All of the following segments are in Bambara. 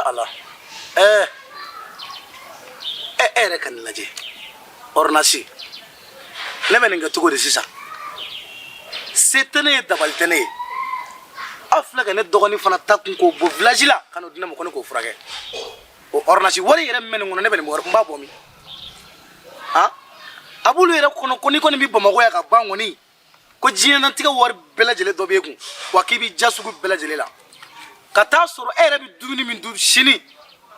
Ala, ɛɛ ɛ e yɛrɛ ka nin lajɛ, ordonnance. Ne bɛ nin kɛ cogo di sisan? Se tɛ ne ye, dabali tɛ ne ye. Aw filɛ ka ne dɔgɔnin fana ta kun k'o bɔ village la ka n'o di ne ma ko ne k'o furakɛ. O ordonnance wari yɛrɛ min bɛ nin kɔnɔ, ne bɛ nin bɔ, n b'a bɔ min? Han, a b'olu yɛrɛ kɔnɔ ko n'i kɔni bɛ Bamakɔ yan ka ban kɔni, ko diɲɛnatigɛ wari bɛɛ lajɛlen dɔ b'e kun wa, k'i bɛ ja sugu bɛɛ lajɛlen la. Ka taa sɔrɔ e yɛrɛ bɛ dumuni min dun sini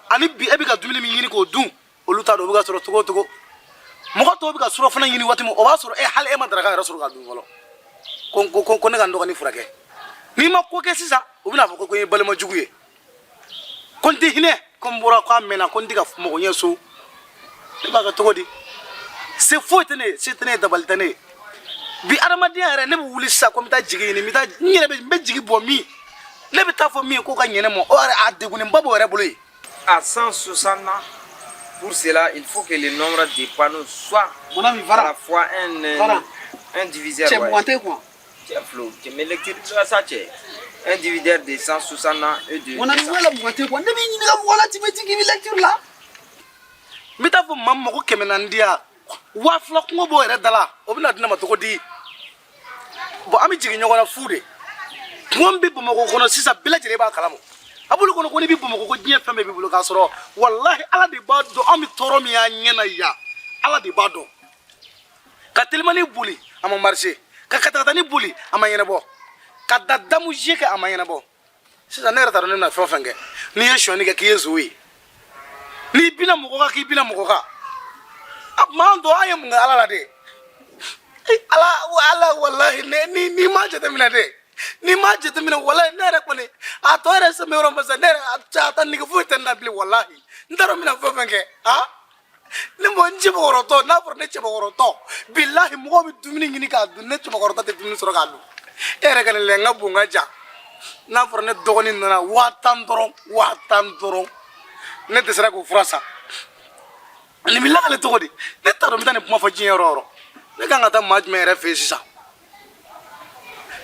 ani bi, e bɛ ka dumuni min ɲini k'o dun, olu t'a dɔn o bɛ ka sɔrɔ cogo o cogo. Mɔgɔ tɔw bɛ ka surɔfana ɲini waati min, o b'a sɔrɔ e hali e ma daraka yɛrɛ sɔrɔ ka dun fɔlɔ. Ko ne ka n dɔgɔnin furakɛ, n'i ma ko kɛ sisan, u bɛna fɔ ko n ye balima jugu ye, ko n tɛ hinɛ, ko n bɔra k'a mɛnna, ko n tɛ ka mɔgɔ ɲɛ so. Ne b'a kɛ cogo di? Se foyi tɛ ne ye, se tɛ ne ye, dabali tɛ ne ye. Bi adamadenya yɛrɛ, ne bɛ wuli sisan ko n bɛ taa jigi ɲini, n bɛ taa n yɛrɛ bɛ n bɛ jigi bɔ min, ne bɛ taa fɔ min ye k'o ka ɲɛ ne ma, o yɛrɛ a degunnenba b'o yɛrɛ bolo yen. À 160 ans, pour cela, il faut que le nombre de panneaux soit Mon ami, à Vara. la fois un, Vara. un diviseur. Cɛ Ouais. mugan tɛ quoi. Cɛ Flo, tu mets lecture de ça, cɛ. Un diviseur de 160 ans et de Mon ami, 200. wala mugan tɛ quoi. Ne b'i ɲininka mugan la, tu me dis k'i bɛ lecture la. N bɛ taa fɔ maa min ma ko 400 di yan, 2000 kungo b'o yɛrɛ da la, o bɛna di ne ma cogo di? Bon, an bɛ jigin ɲɔgɔn na fu de. Kungo min bɛ Bamakɔ kɔnɔ sisan, bɛɛ lajɛlen b'a kalama. A b'olu kɔnɔ ko n'i bɛ Bamakɔ, ko diɲɛ fɛn bɛɛ b'i bolo, k'a sɔrɔ walahi Ala de b'a dɔn anw bɛ tɔɔrɔ min y'an ɲɛ na yan. Ala de b'a dɔn. Ka telimani boli, a ma marché. Ka katakatani boli, a ma ɲɛnabɔ. Ka da damuji kɛ, a ma ɲɛnabɔ. Sisan ne yɛrɛ t'a dɔn ne bɛna fɛn o fɛn kɛ. N'i ye sonyani kɛ, k'i ye zo ye. N'i bina mɔgɔ kan, k'i bina mɔgɔ kan. A maa dɔn an ye mun kɛ Ala la de? Ala, Ala, walahi, ne ni n'i m'a jateminɛ de, n'i m'a jateminɛ, walahi, ne yɛrɛ kɔni a tɔ yɛrɛ sɛmɛ yɔrɔ ma sa. Ne yɛrɛ a ta nege foyi tɛ ne na bilen. Walahi, n t'a dɔn n bɛna fɛn o fɛn kɛ. Han, ne mɔ n cɛbakɔrɔtɔ, n'a fɔra ne cɛbakɔrɔtɔ, bilahi, mɔgɔw bɛ dumuni ɲini k'a dun, ne cɛbakɔrɔtɔ tɛ dumuni sɔrɔ k'a dun. E yɛrɛ ka nin lɛ, n ka bon, n ka jan. N'a fɔra ne dɔgɔnin nana 10 000 dɔrɔn, 10 000 dɔrɔn, ne dɛsɛra k'o fura san. Nin bɛ lakale cogo di? Ne t'a dɔn n bɛ taa nin kuma fɔ diɲɛ yɔrɔ o yɔrɔ. Ne kan ka taa maa jumɛn yɛrɛ fɛ yen sisan?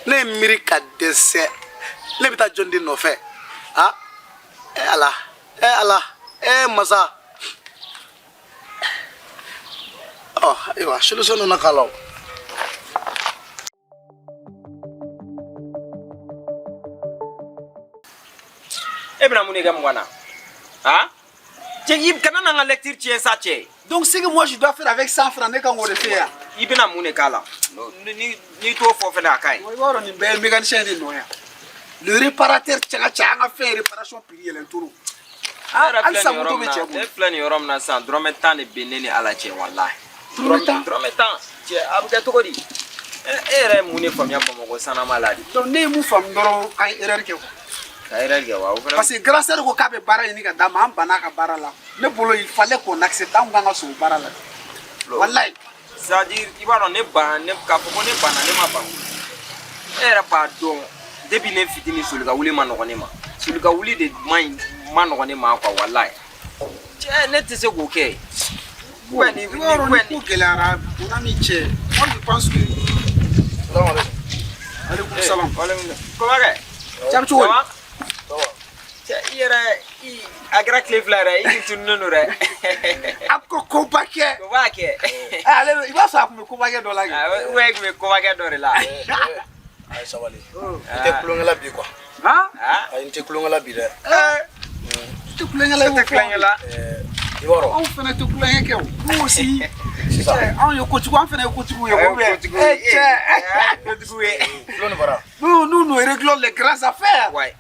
Ne ye miiri ka dɛsɛ. Ne bɛ taa jɔn de nɔfɛ? A e Ala, e Ala, e masa. Ɔ ayiwa, solution nana k'a la o. E bɛna mun de kɛ 20 na? Han? Cɛ, i kana na n ka lecture tiɲɛ sa, cɛ. Donc ce que moi je dois faire avec 100 francs, ne kan k'o de fɛ yan. I bɛna mun de k'a la? Ni n'i t'o fɔ fɛnɛ, a ka ɲi. I b'a dɔn nin bɛɛ ye mécanicien de nɔ ye. Le réparateur cɛ ka ca, an ka fɛn réparation prix yɛlɛn trop. Ne yɛrɛ filɛ Halisa nin moto yɔrɔ bɛ min cɛ na, bolo. ne filɛ nin yɔrɔ min na sisan, dɔrɔmɛ 10 de bɛ ne ni Ala cɛ, walahi. Dɔrɔmɛ 10? Dɔrɔmɛ 10. Cɛ, a bɛ kɛ cogo di? E yɛrɛ ye mun de faamuya Bamakɔ sanama la de? Donc ne ye mun faamu dɔrɔn, an ye erreur kɛ quoi. Ka erreur kɛ wa? O fana Parce que grand sœur ko k'a bɛ baara ɲini ka d'a ma, an banna a ka baara la. Ne bolo, il fallait qu'on accepte, an kun kan ka sɔn o baara la. Walayi. C'est à dire, i b'a dɔn, ne ban ne k'a fɔ ko ne banna, ne ma ban. E yɛrɛ b'a dɔn, depuis ne fitinin, soli ka wuli ma nɔgɔn ne ma. Soli ka wuli de man ɲi, ma nɔgɔn ne ma quoi, walayi. Cɛ, ne tɛ se k'o kɛ. Bon, i b'a dɔn ni ko gɛlɛyara, mon ami cɛ, moi je pense que. Aleykum salam. Kɔmakɛ. Cɛ bɛ cogo di? Cɛ, i yɛrɛ i a kɛra tile 2 yɛrɛ, i kun tununnen don dɛ. A ko koba kɛ. O b'a kɛ. Ale i b'a sɔrɔ a kun bɛ koba kɛ dɔ la kɛ. Ou bien i kun bɛ koba kɛ dɔ de la. A ye sabali, n tɛ kulonkɛ la bi quoi. Han? Ayi, n tɛ kulonkɛ la bi dɛ. I tɛ kulonkɛ la, i I tɛ b'o fɔ. kulonkɛ la. I b'a dɔn. Anw fana tɛ kulonkɛ kɛ o. Nous aussi. Sisan. Cɛ, anw ye kojugu, an fana ye kojugu ye. Ou bien. Kojugu ye. Cɛ. Kojugu ye. Filo ni bara. Nous, nous, nous réglons les grandes affaires. Ouais.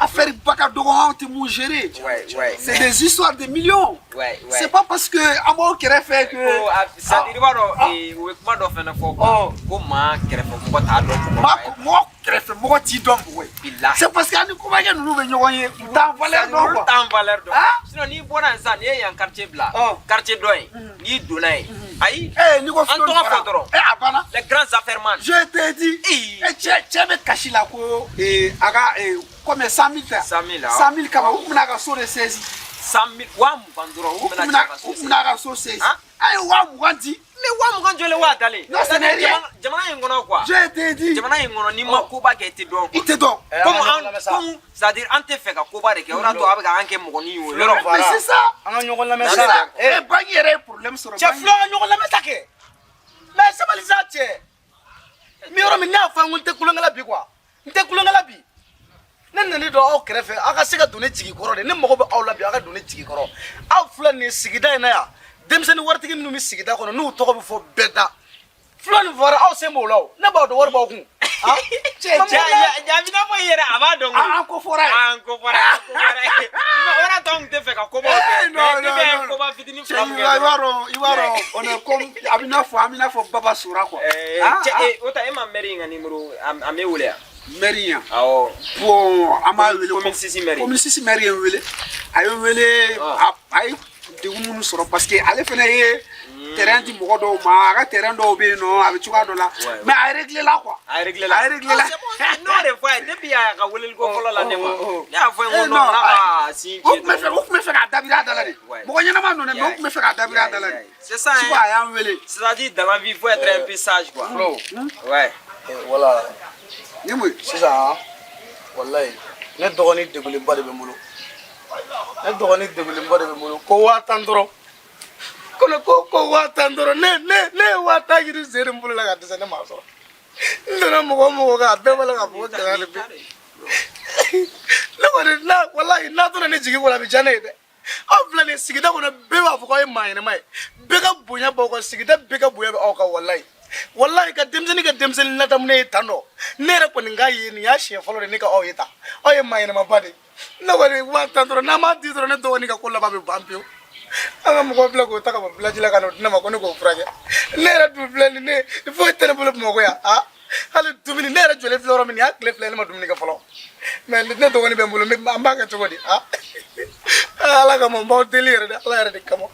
Affaire ba ka dɔgɔ, anw tɛ mun gérer. Ouais. C'est des histoires de millions. Ouais. C'est pas parce que an b'aw kɛrɛfɛ que. Ko a c'est à dire, i b'a dɔn, u bɛ kuma dɔ fana fɔ quoi, ko maa kɛrɛfɛ mɔgɔ t'a dɔn mɔgɔ Maa ba ye. mɔgɔ kɛrɛfɛ mɔgɔ t'i dɔn mɔgɔ ye. Bilahi. C'est parce que an ni kobakɛ ninnu bɛ ɲɔgɔn ye, u t'an valeur dɔn Olu quoi. t'an valeur dɔn. Ah? Sinon n'i bɔra yen sisan, n'i ye yan quartier bila, Ɔ. quartier dɔ in, n'i donna yen, ayi, N'i ko an Filo ni tɔgɔ Bara. fɔ dɔrɔn. A banna. Les grands affaires man. Je t'ai dit. Ee. Cɛ cɛ bɛ kasi la ko a ka combien, 100 000 tɛ? 100 000, awɔ. 100 000 kama, u tun bɛna a ka so de saisi. 100 000, 20 000 dɔrɔn, u U tun tun bɛna bɛna cɛ ka so u tun bɛna a ka so saisi. Hein? A ye 20 000 di. Mais 20 000 jɔlen waa dalen. Non, ce n'est rien. Jamana in kɔnɔ quoi. Je t'ai dit. Jamana in kɔnɔ, n'i ma koba kɛ, i tɛ dɔn I quoi. tɛ dɔn. Comme an lamɛn sa. Comme c'est à dire an tɛ fɛ ka koba de kɛ, o de y'a to a bɛ ka an kɛ mɔgɔnin ye o yɔrɔ. Mais c'est ça. An ka ɲɔgɔn lamɛn C'est sa. ça. Eh, banque yɛrɛ ye problème sɔrɔ. Cɛ fila, an ka ɲɔgɔn lamɛn sa kɛ. Mais sabali sa cɛ. N bɛ yɔrɔ min, ne y'a fɔ an ko n tɛ kulonkɛ la bi quoi. N tɛ kulonkɛ la bi. Ne nana don aw kɛrɛfɛ, aw ka se ka don ne jigi kɔrɔ de. Ne mago bɛ aw la bi, aw ka don ne jigi kɔrɔ. Aw filɛ nin ye sigida in na yan, denmisɛnnin waritigi minnu bɛ sigida kɔnɔ, n'u tɔgɔ bɛ fɔ bɛɛ da. Fula ni fɔra, aw sen b'o la o. Ne b'a dɔn wari b'aw kun. Ah? Cɛ, cɛ, a b'i n'a fɔ i yɛrɛ a b'a dɔn koyi. An ko fɔra ye. An ko fɔra ye, an ko fɔra ye. O de y'a to an tun tɛ fɛ ka kobaw kɛ. Eh, non, Mais non, ne bɛ non. koba fitinin Cɛ, fila min kɛ i b'a dɔrɔn. dɔn, i b'a dɔn, on est comme a bɛ n'a fɔ, an bɛ n'a fɔ Baba Sora quoi. Eh, Ah, cɛ, ah. eh, o ta e ma mairie in ka numéro a m'e wele yan? Maire yan. Awɔ. Bon, an b'a wele. Commune six maire. Commune six maire ye n wele. A ye n wele, Ah. a ye degun minnu sɔrɔ parce que ale fana ye terrain di mɔgɔ dɔw ma, a ka terrain dɔw bɛ yen nɔ, a bɛ cogoya dɔ la. Ouais. Mais a réglé la quoi. A réglé la. A réglé la. Ah, c'est bon, n'o de fɔ a ye depuis a ka weleli ko fɔlɔ la ne ma. Oh, oh, oh. Ne y'a fɔ ye Eh, ko non, non, n'a ka sin o tun bɛ fɛ, o tun bɛ fɛ k'a dabiri a da la de. Ouais. Mɔgɔ ɲɛnama nɔ dɛ, mais o tun bɛ fɛ k'a dabiri a da la de. C'est ça, Souvent, hein. a y'an wele. C'est-à-dire, dans la vie, il faut être un peu sage, quoi. Fulaw. Ouais. Voilà. Ni mun ye? Sisan, walayi, ne dɔgɔnin degunlenba de bɛ n bolo. Ne dɔgɔnin degunlenba de bɛ n bolo ko 50 000 dɔrɔn. Ko ne ko 50 000 dɔrɔn. Ne ye 50 000 yiri sen n bolo la ka dɛsɛ, ne m'a sɔrɔ. N donna mɔgɔ o mɔgɔ kan, a bɛɛ b'a la k'a fɔ ko gɛlɛya de bɛ ne kɔni na. Walayi, n'a tora ne jigi kɔrɔ, a bɛ diya ne ye dɛ. Aw filɛ nin ye sigida kɔnɔ, bɛɛ b'a fɔ k'aw ye maa ɲɛnama ye, bɛɛ ka bonya b'aw kan, sigida bɛɛ ka bonya bɛ aw kan. Walayi, walayi, ka denmisɛnnin ka denmisɛnnin ladamu ye tan dɔ. Ne yɛrɛ kɔni k'a ye, nin y'a siɲɛ fɔlɔ de ne ka aw ye tan. Aw ye maa ɲɛnamaba de ye. Ne kɔni, 50 000 dɔrɔn, n'a m'a di dɔrɔn, ne dɔgɔnin ka ko laban bɛ ban pewu. An ka mɔgɔw filɛ k'o ta ka bɔ village la ka n'o di ne ma ko ne k'o furakɛ. Ne yɛrɛ dun filɛ nin, ne foyi tɛ ne bolo Bamakɔ yan. A hali dumuni, ne yɛrɛ jɔlen filɛ yɔrɔ min, nin y'a tile 2, ne ma dumuni kɛ fɔlɔ. Mais ne dɔgɔnin bɛ n bolo, an b'a kɛ cogo di? A Ala kama, n b'aw deli yɛrɛ de, Ala yɛrɛ de kama,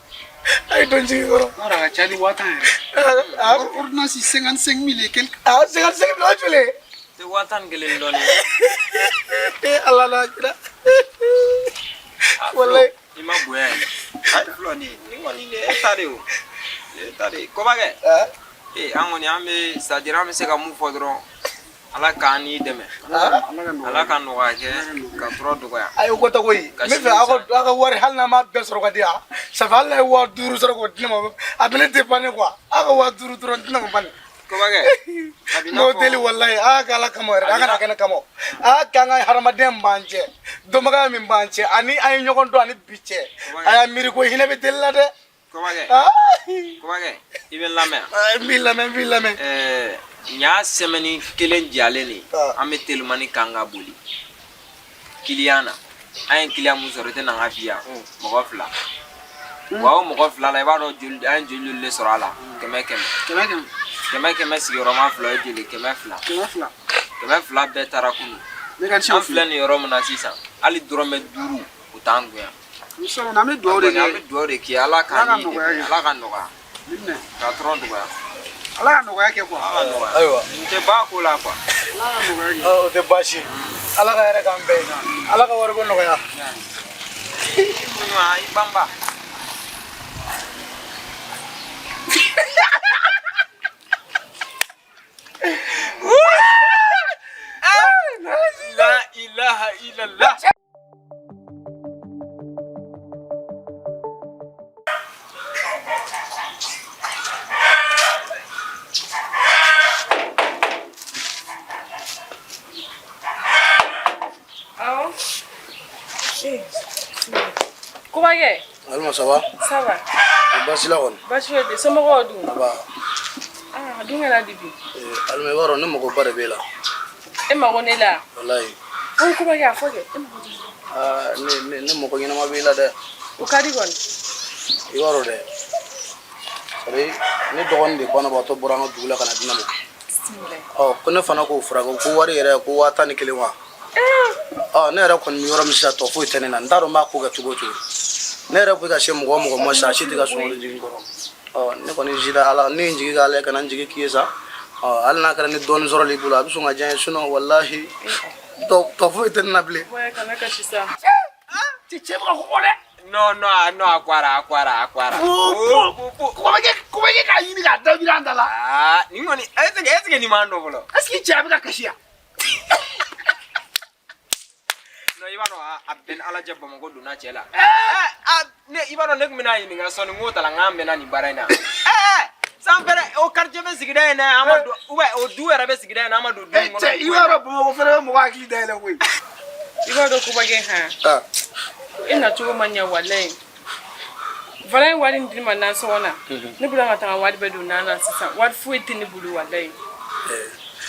a ye don jigi kɔrɔ. Yɔrɔ a ka ca ni 50 000 yɛrɛ. A Ordonnance 55 000 et quelques. A 55 000, o joli ye? Tɛ 11 000 dɔɔnin. Ee Ala n'a kira. Ah, Walayi. Flo, i ma bonya ye. Ayi, Flo, nin kɔni nin ye e ta de ye o. Nin ye e ta de ye. Kobakɛ. Eh, an kɔni an bɛ, c'est à dire an bɛ se ka mun fɔ dɔrɔn, Ala k'an n'i dɛmɛ. Ala ka nɔgɔya. Ala ka nɔgɔya kɛ, ka tɔɔrɔ dɔgɔya. A ye ko ta koyi. Ka N bɛ sini fɛ aw ka sa. aw ka wari, hali n'an m'a bɛɛ sɔrɔ ka di yan, ça fait hali n'a ye 5000 sɔrɔ k'o di ne ma, a bɛ ne dépanner quoi. Aw ka 5000 dɔrɔn di ne ma bani. Kobakɛ, a b'i N n'a b'aw fɔ deli walayi, a ka Ala kama yɛrɛ, a kana kɛ ne kama. A k'an ka hadamadenya min b'an cɛ, dɔnbagaya min b'an cɛ, ani an ye ɲɔgɔn dɔn ani bi cɛ, a y'a miiri ko hinɛ bɛ deli la dɛ. Kobakɛ, Ah! Kobakɛ, i bɛ n lamɛn? N b'i lamɛn, n b'i lamɛn. Ɛɛ, nin y'a semaine kelen jalen de ye. Ah. An bɛ telimani kan ka boli kiliyan na. An ye kiliyan mun sɔrɔ, i tɛ na n ka f'i ye yan, mɔgɔ fila wa, o mɔgɔ fila la, i b'a dɔn joli an ye, joli joli de sɔrɔ a la? Kɛmɛ kɛmɛ. Kɛmɛ kɛmɛ. Kɛmɛ kɛmɛ sigiyɔrɔma fila, o ye joli? 200. 200. 200 bɛɛ taara kunun. Mécanicien. An filɛ nin yɔrɔ min na sisan, hali dɔrɔmɛ 5 o t'an kun yan. An bɛ dugawu de An kɛ. bɛ dugawu de kɛ, Ala Ala k'an ka n'i nɔgɔya dɛmɛ. kɛ. Ala ka nɔgɔya. Nin minɛ. Ka tɔɔrɔ dɔgɔya. Ala ka nɔgɔya kɛ quoi. Ala ka nɔgɔya. Ayiwa. Nin tɛ ba ko la quoi. Ala ka nɔgɔya kɛ. O tɛ baasi ye. Ala ka hɛrɛ k'an bɛɛ ye. Ala ka wariko nɔgɔya. I muɲu, i banba. La ilaha illallah. Awɔ. Eh, Kobakɛ, Alima, ça va? Ça va. Baasi la kɔni? Baasi foyi tɛ. Somɔgɔw dun? Aba. Ah, a dun kɛra di bi? Alima, i b'a dɔn ne magoba de b'e la. E mago ne la? Walayi. O Kobakɛ, a fɔ kɛ. E mago ne la. Aa, ne mago ɲɛnama b'e la dɛ. O ka di kɔni. I b'a dɔn dɛ, c'est ne dɔgɔnin de banabaatɔ bɔra an ka dugu la ka na di ne ma. Bisimilayi. Ɔ, ko ne fana k'o furakɛ, ko wari yɛrɛ ko 11 000 wa. Ɔ, ne yɛrɛ kɔni bɛ yɔrɔ min sisan, tɔ foyi tɛ ne na. N t'a dɔn n b'a ko kɛ cogo o cogo. Ne yɛrɛ bɛ ka se mɔgɔ o mɔgɔ ma sisan, a si tɛ ka sɔn jigin kɔrɔ. Ɔ, ne kɔni sira Ala, ne ye n jigi k'Ala ye, ka na n jigi k'i ye sa. Ɔ, hali n'a kɛra ni dɔɔnin sɔrɔli i bolo, a bɛ sɔn ka diya n ye. Sinon walahi, tɔ foyi tɛ ne na bilen. Kobakɛ, kana kasi sa. Cɛ, cɛ bɛ ka kɔgɔ dɛ. Non, non, non, a kwara, a kwara, a kwara. Kobakɛ, Kobakɛ k'a ɲini k'a dabiri an da la. Ah, nin kɔni, est ce que nin m'an dɔn fɔlɔ? Est ce que cɛ a bɛ ka kasi yan? A bɛɛ ni Ala cɛ, Bamakɔ donna cɛ la. Ne, i b'a dɔn, ne tun bɛna ɲininka sɔɔni, n ko ta la, n k'an mɛnna nin baara in na. San fɛnɛ, o quartier bɛ sigida in na, an ma don, ou bien o du yɛrɛ bɛ sigida in na, an ma don du in kɔnɔ. Cɛ, i b'a dɔn, Bamakɔ fɛnɛ bɛ mɔgɔ hakili dayɛlɛ koyi. I b'a dɔn, Kobakɛ, han, e nacogo ma ɲɛ, walayi. Vala ye wari in di ne ma nasɔngɔ na. Ne bolo ka taga wari bɛɛ don nan na sisan. Wari foyi tɛ ne bolo, walayi.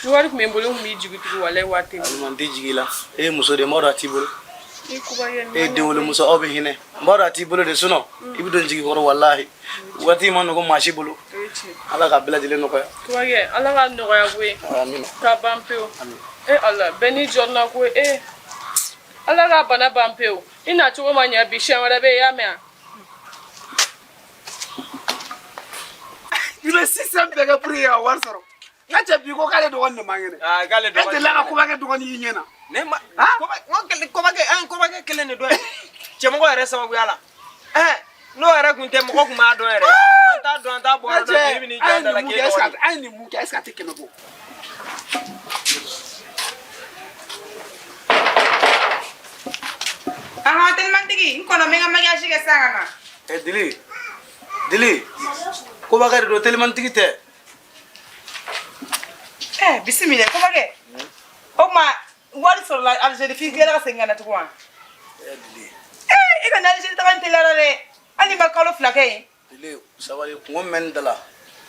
Ni wari tun bɛ n bolo, n tun b'i jigi tugu, walayi, wari tɛ n bolo. Alima, n tɛ jigin i la. E ye muso de ye, n b'a dɔn a t'i bolo. I Kobakɛ. E ye den wolomuso, aw bɛ hinɛ. N b'a dɔn a t'i bolo de, sinon i bɛ don jigi kɔrɔ, walahi. Waati ma nɔgɔ maa si bolo. O ye tiɲɛ. Ala ka bɛɛ lajɛlen nɔgɔya. Kobakɛ, Ala ka nɔgɔya koyi. Amina. Ka ban pewu. E Ala, bɛɛ n'i jɔrɔna ko e. Ala ka bana ban pewu. I nacogo ma ɲɛ bi, siɲɛ wɛrɛ bɛ yen, i y'a mɛn wa? I bɛ système bɛɛ kɛ pour que ka wari sɔrɔ. N ka cɛ, bi ko k'ale dɔgɔnin de man kɛnɛ. Aa, k'ale E dɔgɔnin. delila ka Kobakɛ dɔgɔnin y'i ɲɛ na? Ne ma Kobakɛ, Kobakɛ, an Kobakɛ kelen de dɔn ye cɛmɔgɔ yɛrɛ sababuya la. N'o yɛrɛ kun tɛ, mɔgɔ kun b'a dɔn yɛrɛ. An t'a dɔn, an t'a bɔ yɔrɔ dɔn. Bi bɛ n'i jɔ an da la k'e dɔgɔnin. An ye nin mun kɛ? Est ce que a tɛ 100 bɔ? Ahan, telimantigi, n kɔnɔ, n bɛ n ka maquillage kɛ sisan ka na. Ɛ Dili, Dili, Kobakɛ de don, telimantigi tɛ. Ɛ, bisimila, Kobakɛ. O tuma wari sɔrɔla Algérie f'i tilala ka segin ka na tugun wa? Ɛ Dili. Ee, e ka nin Algérie taga in teliyara dɛ. Hali n'i ma kalo 2 kɛ yen. Dili, sabali, kungo min bɛ ne da la,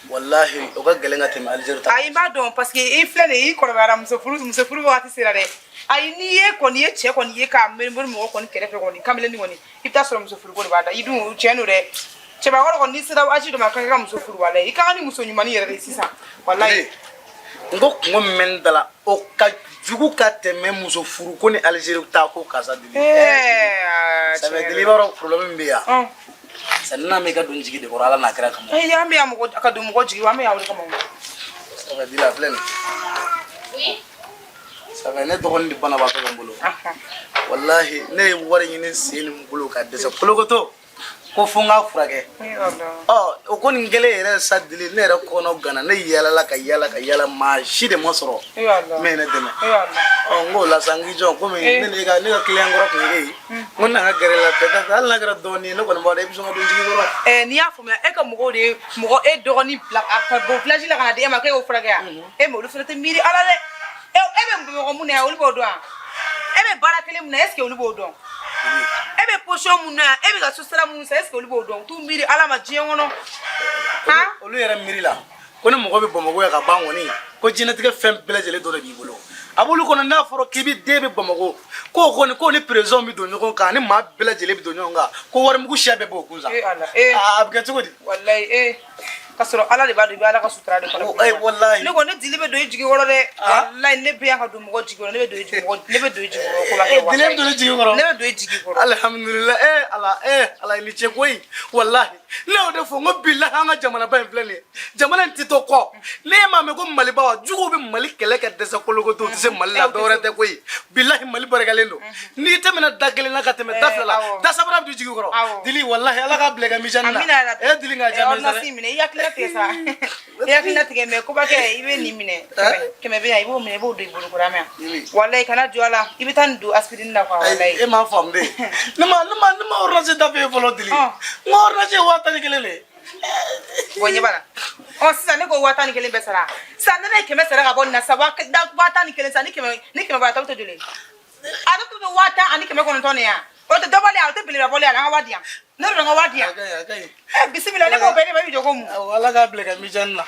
walahi, o ka gɛlɛn ka tɛmɛ Algérie ta. Ayi, n b'a dɔn, parce que i filɛ nin ye, i kɔrɔbayara, muso furu wagati sera dɛ. Ayi, n'i ye kɔni ye cɛ kɔni ye k'a mɛnbolo mɔgɔ kɔni kɛrɛfɛ kɔni, kameleni kɔni, i bɛ taa sɔrɔ muso furuko de b'a da i dun. Tiɲɛ don dɛ, cɛbakɔrɔ kɔni, n'i sera âge dɔ ma, a ka kan ka muso furu, walayi. I ka kan ni muso ɲumanni yɛrɛ de ye sisan, walayi. N ko kungo min bɛ ne da la, o ka jugu ka tɛmɛ muso furu ko ni Algérie ta ko karisa, Dili. Sabu Dili, i b'a dɔn problème min bɛ yan sani n'a ma i ka don jigi de kɔrɔ, Ala n'a kira kama. Ayi, an bɛ yan mɔgɔ ka don mɔgɔ jigi, an bɛ yan o de kama. Sabu Dili, a filɛ nin ye, sabu ne dɔgɔnin de banabaatɔ bɛ n bolo. Walahi, ne ye wari ɲini sen ni n bolo ka dɛsɛ kolokoto ko fo n k'a furakɛ. Ɔ, o ko nin kɛlen yɛrɛ sa, Dili, ne yɛrɛ kɔnɔ gana. Ne yaalala ka yaala ka yaala, maa si de ma sɔrɔ min ye ne dɛmɛ. Ɔ, n k'o la sa, n k'i jɔ komi ne ni ka ne ka client kɔrɔ tun ye e ye, n ko n'an ka gɛrɛ la, peut-être hali n'a kɛra dɔɔnin ye, ne kɔni b'a dɔn e bɛ sɔn ka don jigi kɔrɔ. Ɛ, n'i y'a faamuya, e ka mɔgɔw de ye mɔgɔ e dɔgɔnin bila ka bɔ village la ka na di e ma k'e y'o furakɛ yan. E ma, olu fana tɛ miiri Ala dɛ. E bɛ mɔgɔ mun na yan, olu b'o dɔn wa? E bɛ baara kelen mun na, est ce que olu b'o dɔn? E bɛ position mun na yan, e bɛ ka sosara mun san, est ce que olu b'o dɔn? U t'u miiri Ala ma diɲɛ kɔnɔ han. Olu yɛrɛ miiri la ko ni mɔgɔ bɛ Bamakɔ yan ka ban kɔni, ko diɲɛlatigɛ fɛn bɛɛ lajɛlen dɔ de b'i bolo. A b'olu kɔnɔ, n'a fɔra k'i bɛ den bɛ Bamakɔ, k'o kɔni k'o ni président bɛ don ɲɔgɔn kan, ani maa bɛɛ lajɛlen bɛ don ɲɔgɔn kan, ko warimugu siya bɛɛ b'o kun sa. E Ala, e. A bɛ kɛ cogo di? Walayi, e ka sɔrɔ Ala de b'a dɔn, i bɛ Ala ka sutura de kɔnɔ. Ee, walayi. Ne kɔni, ne Dili bɛ don i jigi kɔrɔ dɛ. Walayi, ne bɛ yan ka don mɔgɔ jigi kɔrɔ, ne bɛ don i jigi kɔrɔ, ne bɛ don i jigi kɔrɔ ko la kɛ. Dili bɛ don i jigi kɔrɔ. Ne bɛ don i jigi kɔrɔ. Alihamudulila. E Ala, e Ala, i ni ce koyi. Walahi, ne y'o de fɔ, n ko bilahi, an ka jamanaba in filɛ nin ye, jamana in tɛ to kɔ. Ne ye maa mɛn ko Maliba wa, juguw bɛ Mali kɛlɛ kɛ dɛsɛ kolokoto, u tɛ se Mali la. Dɔwɛrɛ tɛ koyi, bilahi, Mali barikalen don. N'i tɛmɛna da kelen na ka tɛmɛ da fila la, da sabanan bɛ don jigi kɔrɔ. Dili, walahi, Ala k'a bila i ka misɛnnin na. E Dili, nka ja ordonnance minɛ, i hakilina tigɛ sa, i hakilina tigɛ. Mais Kobakɛ, i bɛ nin minɛ, 100 bɛ yan, i b'o minɛ, i b'o don i bolo kɔrɔ mɛ. Walayi, kana jɔ a la, i bɛ taa nin don aspirine na quoi, walayi. E m'a faamu de. Ne ma ordonnance da f'e ye fɔlɔ, Dili. N ko ordonnance ye 11,000 de ye. Bon, ɲɛ b'a la. Ɔ, sisan ne ko 11,000 bɛɛ sara sisan, ne ye 100 sara ka bɔ nin na sisan, 11,000 sisan, ni 100 bɔra, a tɔ bɛ to joli? A tɔ to 10,900 de yan. O tɛ dɔbɔli ye, o tɛ belebele bɔli ye. An ka wari di yan, ne dun ka wari di yan. Ɛ, bisimila, ne b'o bɛɛ de ma, i bɛ jɔ ko mun? Ala k'a bila i ka misɛnnin na.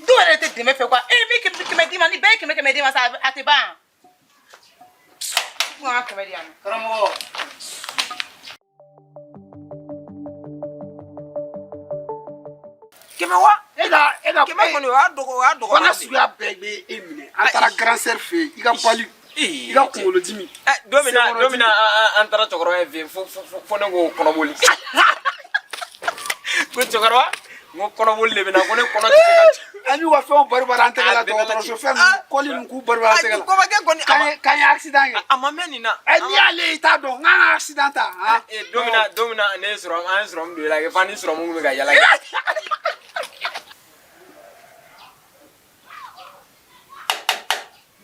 Dɔw yɛrɛ tɛ dɛmɛ fɛ quoi. E bɛ 100 d'i ma, ni bɛɛ ye 100 100 d'i ma sa, a tɛ ban. N ka 100 di yan. Karamɔgɔ. 100 wa. E ka 100 kɔni, o y'a dɔgɔ, o y'a dɔgɔ. Bana suguya bɛɛ bɛ e minɛ. An taara grand sœur fɛ yen, i ka palu, i ka kunkolodimi. Don min na an taara cɛkɔrɔba in fɛ yen, fo ne ko kɔnɔboli, ko cɛkɔrɔba, n ko kɔnɔboli de bɛ na, ko ne kɔnɔ tɛ se ka. An y'u ka fɛnw bari bari an tɛgɛ la, dɔgɔtɔrɔso fɛn ninnu, kɔli ninnu, k'u bari bari an tɛgɛ la. Kɔbakɛ kɔni, K'an ye accident kɛ. A ma mɛn nin na. Ɛ, n'i y'ale ye, i t'a dɔn n k'an ka accident ta han. Don min na ne ye sɔrɔ, an ye sɔrɔmu don i la kɛ, f'an ni sɔrɔmu bɛ ka yala kɛ.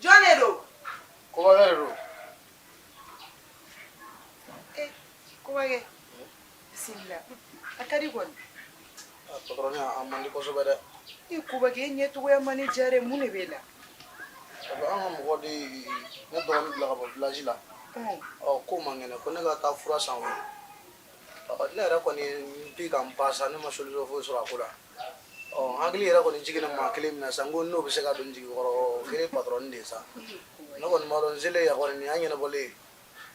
Jɔn de don? Kɔbakɛ de don. di kɔni. Patɔrɔni, a man di kosɛbɛ dɛ. E Kobakɛ, e ɲɛcogoya ma ne diya dɛ. Mun de b'e la? Sabu an ka mɔgɔ de ye ne dɔgɔnin bila ka bɔ village la. Ɔ, k'o man kɛnɛ, ko ne ka taa fura san o ye. Ɔ, ne yɛrɛ kɔni ye n bi ka n pan sa, ne ma solution foyi sɔrɔ a ko la. Ɔ, n hakili yɛrɛ kɔni jiginna maa kelen min na sa, n ko n'o bɛ se ka don n jigi kɔrɔ, o kɛra patɔrɔni de ye sa. Ne kɔni b'a dɔn n selen yan kɔni, nin y'a ɲɛnabɔlen ye.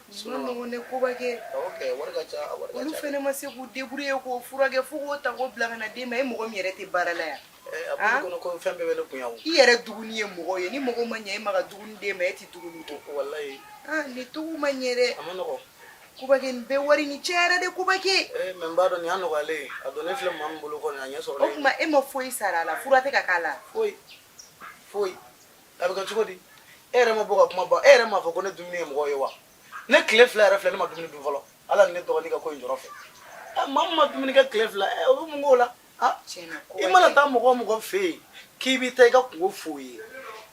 Nin ma nɔgɔn dɛ Kobakɛ. Ok, wari ka ca, wari ka ca. Olu fɛnɛ ma se k'u débrouiller k'o furakɛ fo k'o ta k'o bila ka na d'e ma, e mɔgɔ min yɛrɛ tɛ baara la yan. A b'i kɔnɔ ko fɛn bɛɛ bɛ ne kun yan o. I yɛrɛ duguni ye mɔgɔ ye, ni mɔgɔ ma ɲɛ e ma ka dumuni d'e ma, e tɛ dumuni kɛ. Walayi. Ah, nin cogo ma ɲɛ dɛ. A ma nɔgɔn. Kobakɛ, nin bɛɛ wari nin cayara dɛ Kobakɛ. Ee, mais n b'a dɔn nin y'a nɔgɔyalen ye. A donnen filɛ maa min bolo kɔni, a ɲɛ sɔrɔlen. O tuma e ma foyi sara a la, fura tɛ ka k'a la? Foyi foyi. A bɛ kɛ cogo di? E yɛrɛ ma bɔ ka kuma ban, e yɛrɛ m'a fɔ ko ne dumuni ye mɔgɔ ye wa? Ne tile 2 yɛrɛ filɛ, ne ma dumuni dun fɔlɔ. Ala ni ne dɔgɔnin ka ko in jɔrɔ fɛ. Maa min ma dumuni kɛ tile 2, o bɛ mun k'o la? I mana taa mɔgɔ o mɔgɔ fɛ yen k'i bɛ taa i ka kunko f'o ye,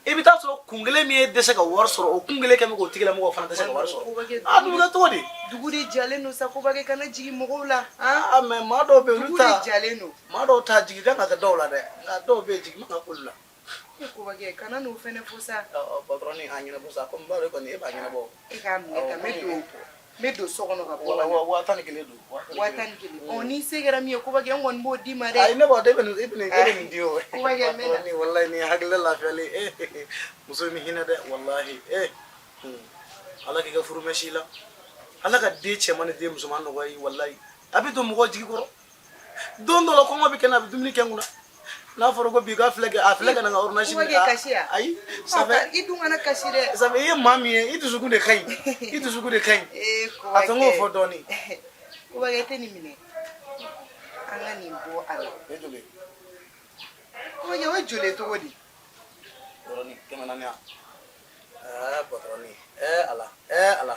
i bɛ taa sɔrɔ kun kelen min ye dɛsɛ ka wari sɔrɔ, o kun kelen kɛ bɛ k'o tigilamɔgɔ fana dɛsɛ ka wari sɔrɔ. A dun bɛ kɛ cogo di? Dugu de jalen don sa Kobakɛ, kana jigin mɔgɔw la. Aa, mais maa dɔw bɛ yen, olu ta dugu de jalen don. Maa dɔw ta jigi kan ka kɛ dɔw la dɛ, nka dɔw bɛ yen, jigi man ka k'olu la. E Kobakɛ, kana n'o fɛnɛ fɔ sa. Patɔrɔni, a ɲɛnabɔ sa, komi n b'a dɔn kɔni e b'a ɲɛnabɔ. E k'a minɛ ka n bɛ don so kɔnɔ ka bɔ. Wala, 11,000 don. 11,000. Ɔ, n'i se kɛra min ye Kobakɛ, n kɔni b'o d'i ma dɛ. Ayi, ne b'a dɔn e bɛ nin di o. Kobakɛ, n bɛ na. Patɔrɔni, walayi nin ye hakilila lafiyalen ye. Muso in bɛ hinɛ dɛ, walahi. Ala k'i ka furu mɛn si la. Ala ka den cɛman ni den musoman nɔgɔya i ye, walayi. A bɛ don mɔgɔ jigi kɔrɔ. Don dɔ la kɔngɔ bɛ kɛ n na, a bɛ dumuni kɛ n kunna. N'a fɔra ko bi k'a filɛ kɛ, a filɛ ka na n ka ordonnance minɛ. Kobakɛ, kasi ya? Ayi, ça fait. I dun kana kasi dɛ. Ça fait i ye maa min ye, i dusukun de ka ɲi. I dusukun de ka ɲi. Ee Kobakɛ. A to n k'o fɔ dɔɔnin. Kobakɛ, tɛ nin minɛ. An ka nin bɔ a la. Ne joli? Kobakɛ, o ye joli ye cogo di? Yɔrɔnin 400 ya. Ɛɛ patɔrɔni, ɛɛ Ala, ɛɛ Ala.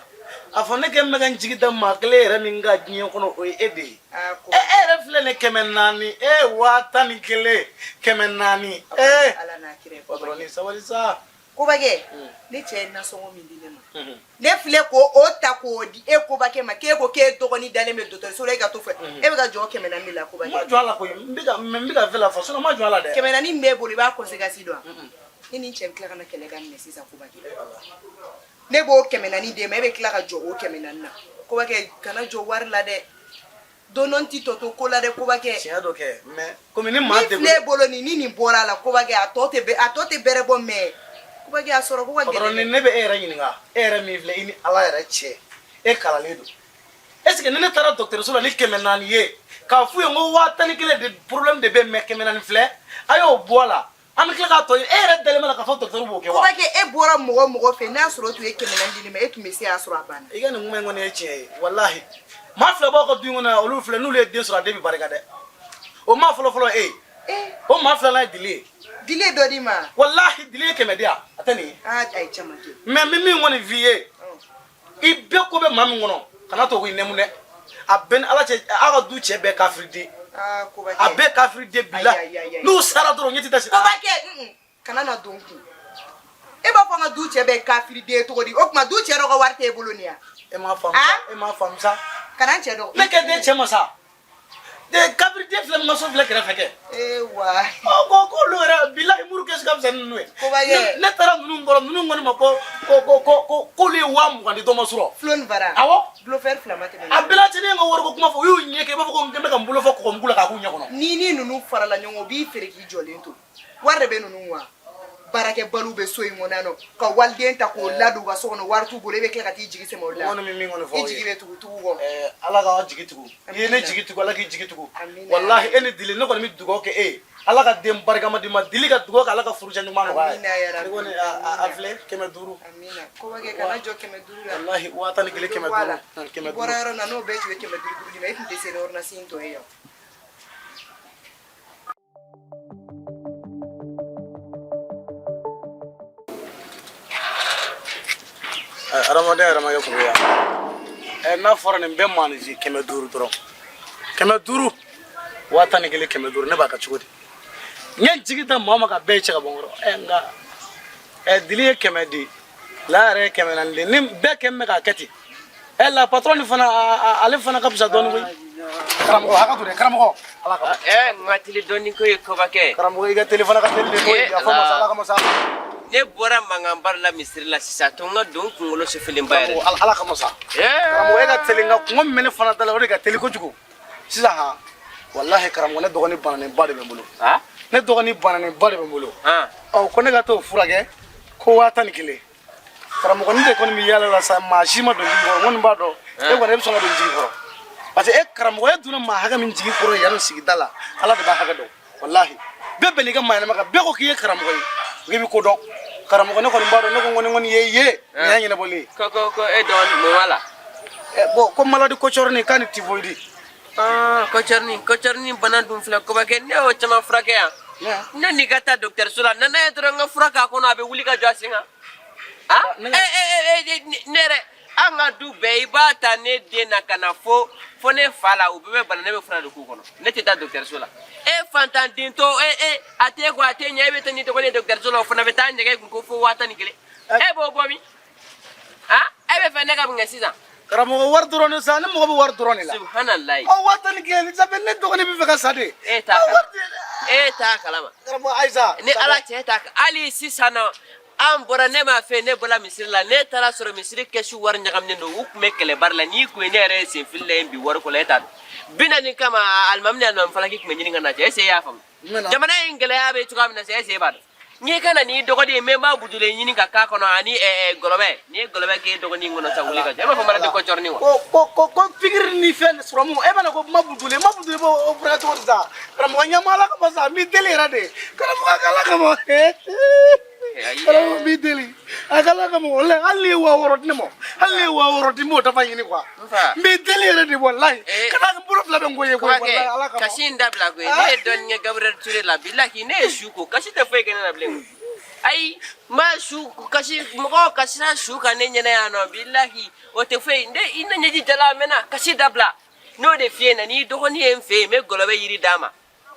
A fɔ ne kɛ n bɛ ka n jigi da maa kelen yɛrɛ min kan diɲɛ kɔnɔ, o ye e de ye. E yɛrɛ filɛ nin 400, e 11,000, 400. Ee Ala n'a kira. Patɔrɔni, sabali sa. Kobakɛ, ne cɛ ye nasɔngɔ min di ne ma, ne filɛ k'o o ta k'o di e Kobakɛ ma, k'e ko k'e dɔgɔnin dalen bɛ dɔgɔtɔrɔso la, e ka to fɛ, e bɛ ka jɔ 400 de la Kobakɛ. N ma jɔ a la koyi, n bɛ ka mais n bɛ ka fɛn la fɔ, sinon n ma jɔ a la dɛ. 400 min b'e bolo, i b'a conséquence dɔn wa? Ne ni n cɛ bɛ tila ka na kɛlɛ daminɛ sisan Kobakɛ. Ne b'o 400 d'e ma, e bɛ tila ka jɔ o 400 na. Kobakɛ, kana jɔ wari la dɛ. Don dɔ n ti tɔ to ko la dɛ Kobakɛ. Tiɲɛ dɔ kɛ, mais komi ni maa degun. Min filɛ e bolo nin, ni nin bɔra a la Kobakɛ, a tɔ tɛ bɛrɛ bɔ, mais Kobakɛ, a sɔrɔ ko ka gɛlɛn. Patɔrɔni, ne bɛ e yɛrɛ ɲininka, e yɛrɛ min filɛ, i ni Ala yɛrɛ cɛ, e kalanlen don. Est ce que ni ne taara dɔgɔtɔrɔso la ni 400 ye, k'a f'u ye n ko 11,000 de problème de bɛ yen, mais 400 filɛ, a y'o bɔ a la, an bɛ tila k'a tɔ ye, e yɛrɛ dalen b'a la k'a fɔ dɔgɔtɔrɔ b'o kɛ wa? Kobakɛ, e bɔra mɔgɔ o mɔgɔ fɛ, n'a sɔrɔ o tun ye 400 di ne ma, e tun bɛ se y'a sɔrɔ a banna. I ka nin kuma in kɔni ye tiɲɛ ye, walahi. Maa fila b'aw ka du in kɔnɔ yan, olu filɛ, n'olu ye den sɔrɔ, a den bɛ barika dɛ. O maa fɔlɔ fɔlɔ e ye. O maa filanan ye Dili ye. Dili ye dɔ d'i ma? Walahi, Dili ye 100 di yan, a tɛ nin ye. Aa, a ye caman kɛ. Mais n bɛ min kɔni f'i ye, i bɛɛ ko bɛ maa min kɔnɔ, kana to k'i nɛmu dɛ. A bɛɛ ni Ala cɛ, aw ka du cɛ bɛɛ kafiri den. A bɛɛ kafiri den bila. N'u sara dɔrɔn, ɲɛ tɛ da. Kobakɛ, kana na don kun. E b'a fɔ an ka du cɛ bɛɛ kafiri den cogo di? O tuma du cɛ dɔ ka wari t'e bolo nin ya? E m'a faamu sa, e m'a faamu sa. Kana n cɛ dɔn. Ne kɛ den cɛ ma sa. Den kafiri den filɛ min ka so filɛ kɛrɛfɛ kɛ. Ee wa. Ɔ, ko k'olu yɛrɛ bilahi muru kɛsi ka fisa ni ninnu ye. Kobakɛ. Ne taara ninnu kɔrɔ, ninnu kɔni ma ko ko ko ko ko k'olu ye 20,000 di dɔ ma surɔ. Flo ni bara. Awɔ. Bulofɛri fila ma tɛmɛ. A bɛɛ lajɛlen ka wariko kuma fɔ, u y'u ɲɛ kɛ i b'a fɔ ko n bɛ ka n bolo fɔ kɔgɔmugu la k'a k'u ɲɛ kɔnɔ. Ni ni ninnu farala ɲɔgɔn kan, u b'i feere k'i jɔlen to. Wari de bɛ ninnu wa? Baarakɛbaliw bɛ so in kɔnɔ yan nɔ, ka waliden ta k'o ladon u ka so kɔnɔ, wari t'u bolo, e bɛ tila ka t'i jigi sɛmɛ o la. N kɔni bɛ min kɔni fɔ aw ye. I jigi bɛ tugu tugu kɔ. Ala k'aw jigi tugu. I ye ne jigi tugu, Ala k'i jigi tugu. Walahi, e ni Dili, ne kɔni bɛ dugawu kɛ e ye. Ala ka den barikama d'i ma, Dili ka dugawu kɛ, Ala ka furusɛ ɲuman nɔgɔya ye. Amina ya Rabi. Ne kɔni a filɛ 500. Amina. Kobakɛ, kana jɔ 500 la. Walahi, 11,000 500. I bɔra yɔrɔ min na, n'o bɛɛ tun ye 500 5 d'i ma, e tun tɛ se ni ordonnance in tɔ ye yan. Adamadenya yɛrɛ ma kɛ kungo ye. N'a fɔra nin bɛɛ maaninfin 500 dɔrɔn, 500, 11,000 500, ne b'a kɛ cogo di? N ye n jigi da maa ma ka bɛɛ cɛ ka bɔ n kɔrɔ. Nka Dili ye 100 di, la yɛrɛ ye 400 di, ni bɛɛ kɛ n bɛ k'a kɛ ten. La patron fana, ale fana ka fisa dɔɔnin koyi. Karamɔgɔ, hakɛ to dɛ, karamɔgɔ. Ala kama. Ɛ, n ka teli dɔɔni ko ye kɔbakɛ. Karamɔgɔ, i ka teli fana ka teli de koyi. Yafa ma sa, Ala kama sa. Ne bɔra mankanba la misiri la sisan, to n ka don n kunkolo sufɛlenba yɛrɛ. Karamɔgɔ, Ala kama sa. Karamɔgɔ, e ka teli, nka kungo min bɛ ne fana da la, o de ka teli kojugu. Sisan han, walahi karamɔgɔ, ne dɔgɔnin bananenba de bɛ n bolo. Ne dɔgɔnin bananenba de bɛ n bolo. Ɔ, ko ne ka t'o furakɛ ko 11,000. Karamɔgɔ, ne de kɔni bɛ yaala la sa, maa si ma don jigi kɔrɔ. N kɔni b'a dɔn e kɔni, e bɛ sɔn ka don jigi kɔrɔ, parce que e karamɔgɔ, e donna maa hakɛ min jigi kɔrɔ yan sigida la, Ala de b'a hakɛ dɔn. Walahi, bɛɛ bɛn n'i ka maa ɲɛnama kan, bɛɛ ko k'i ye karamɔgɔ ye, k'i bɛ ko dɔn. Karamɔgɔ, ne kɔni b'a dɔn, ne ko kɔni ye ye nin y'a ɲɛnabɔlen ye. Ko e dɔgɔnin mun b'a la? Bon, ko maladie kɔcɔrɔni k'a ni typhoïde. Kɔcɔrɔni bana dun filɛ kɔbakɛ, ne y'o caman furakɛ yan. Ne n'i ka taa dɔgɔtɔrɔso la, na n'a ye dɔrɔn n ka fura k'a kɔnɔ, a bɛ wuli ka jɔ a sen kan. Ne yɛrɛ, an ka du bɛɛ, i b'a ta ne den na ka na fo ne fa la, u bɛɛ bɛ bana, ne bɛ fura de k'u kɔnɔ. Ne tɛ taa dɔgɔtɔrɔso la. E fantan den tɔ, e a t'e ko a t'e ɲɛ, e bɛ taa n'i dɔgɔnin ye dɔgɔtɔrɔso la, o fana bɛ taa ɲɛgɛn kun ko fo 11,000. E b'o bɔ min? E bɛ fɛ ne ka mun kɛ sisan? Karamɔgɔ, wari dɔrɔn de sa, ne mago bɛ wari dɔrɔn de la. Subhanallahi. Ɔ, 11,000, ça fait ne dɔgɔnin bɛ fɛ ka sa de. E t'a kalama. E t'a kalama. Karamɔgɔ, Ayisa. Ni Ala cɛ, e t'a hali sisan nɔ, an bɔra, ne m'a fɛ, ne bɔra misiri la, ne taara sɔrɔ misiri kɛsu wari ɲagaminen don, u tun bɛ kɛlɛbari la. N'i kun ye ne yɛrɛ ye senfili la yen bi wariko la, e t'a dɔn. 40 kama, alimami ni alimami falaki tun bɛ ɲini ka na cɛ, est-ce que e y'a faamu? Jamana in gɛlɛya bɛ cogoya min na sisan, est-ce que e b'a dɔn? N'i ka na n'i dɔgɔnin ye, n b'a bujulen ɲini ka k'a kɔnɔ ani gɔlɔbɛ. N'i ye gɔlɔbɛ k'e dɔgɔnin kɔnɔ sa, wuli ka jɔ. E b'a fɔ maladie kɔcɔrɔni wa? Ko pikiri ni fɛn sɔrɔmu, e b'a ko ma budule, ma budule b'o furakɛ cogo di sa? Karamɔgɔ, ɲɛma Ala kama sa, n b'i deli yɛrɛ de. Karamɔgɔ, a k'Ala kama. Karamɔgɔ, n b'i deli. A k'Ala kama, walahi, hali n'i ye 6000 di ne ma, hali n'i ye 6000 di, n b'o dafa ɲini quoi. N b'i deli yɛrɛ de, walahi. Ka d'a kan n bolo fila bɛ n kɔ ye koyi, walahi, Ala kama. Kasi in dabila koyi. Ne ye dɔɔnin kɛ Gabriel Touré la, bilahi, ne ye su ko, kasi tɛ foyi kɛ ne la bilen. Ayi, n b'a su kasi, mɔgɔw kasira su kan ne ɲɛna yan nɔ, bilahi, o tɛ foyi. Ne i ne ɲɛji jala a mɛnna, kasi dabila. N'o de f'i ɲɛna, n'i dɔgɔnin ye n fɛ yen, n bɛ gɔlɔbɛ yiri d'a ma.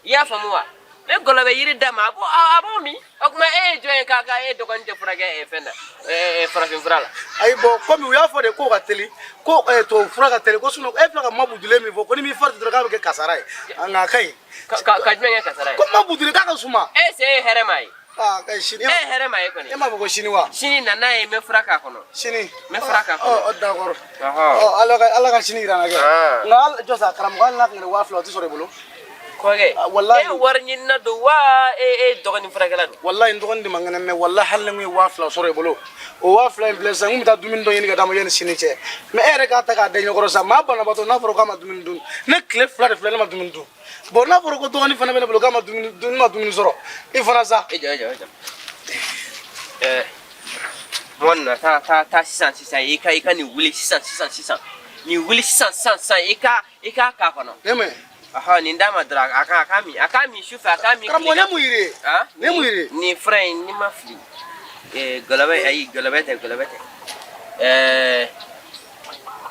I y'a faamu wa? N bɛ gɔlɔbɛ yiri d'a ma, a b'o min. O tuma e ye jɔn ye k'a ka e dɔgɔnin tɛ furakɛ fɛn na, farafin fura la? Ayi, bon, komi u y'a fɔ de k'o ka teli, ko tubabu fura ka teli, ko sinon e filɛ ka mabudule min fɔ, ko ni m'i farati dɔrɔn k'a bɛ kɛ kasara ye. Nka a ka ɲi. Ka jumɛn kɛ kasara ye? Ko mabudule k'a ka suma. E se ye hɛrɛ ma ye. Aa, ka sini. E ye hɛrɛ ma ye kɔni. E m'a fɔ ko sini wa? Sini na n'a ye, n bɛ fura k'a kɔnɔ. Sini. N bɛ fura k'a kɔnɔ. Ɔ, d'accord. Ɔ, Ala ka sini jira an na kɛ. Nka hali jɔ sa, karamɔgɔ, hali n'a tun kɛra 2000, o tɛ sɔrɔ i bolo. Kɔkɛ, walahi. E wari ɲinina don wa e dɔgɔnin furakɛla don? Walahi, n dɔgɔnin de man kɛnɛ, mais walahi, hali ni n kun ye 2000 sɔrɔ i bolo, o 2000 in filɛ sisan, n kun bɛ taa dumuni dɔ ɲini ka d'a ma yanni sini cɛ. Mais e yɛrɛ k'a ta k'a da ɲɛkɔrɔ sa, maa banabaatɔ n'a fɔra k'a ma dumuni dun, ne tile 2 de filɛ ne ma dumuni dun. Bon, n'a fɔra ko dɔgɔnin fana bɛ ne bolo k'a ma dumuni dun, ne ma dumuni sɔrɔ, i fana sa. E jɔ, e jɔ, e jɔ. Mɔgɔ nana, taa sisan sisan, i ka nin wuli sisan sisan sisan. Nin wuli sisan sisan sisan, i k'a k'a kɔnɔ. Ne mɛn. Ɔhɔ, nin d'a ma dɔrɔn, a k'a min sufɛ, a k'a min. Karamɔgɔ, ne mun yiri ye? Ne mun yiri ye? Nin fura in, n'i ma fili, gɔlɔbɛ, ayi, gɔlɔbɛ tɛ, gɔlɔbɛ tɛ.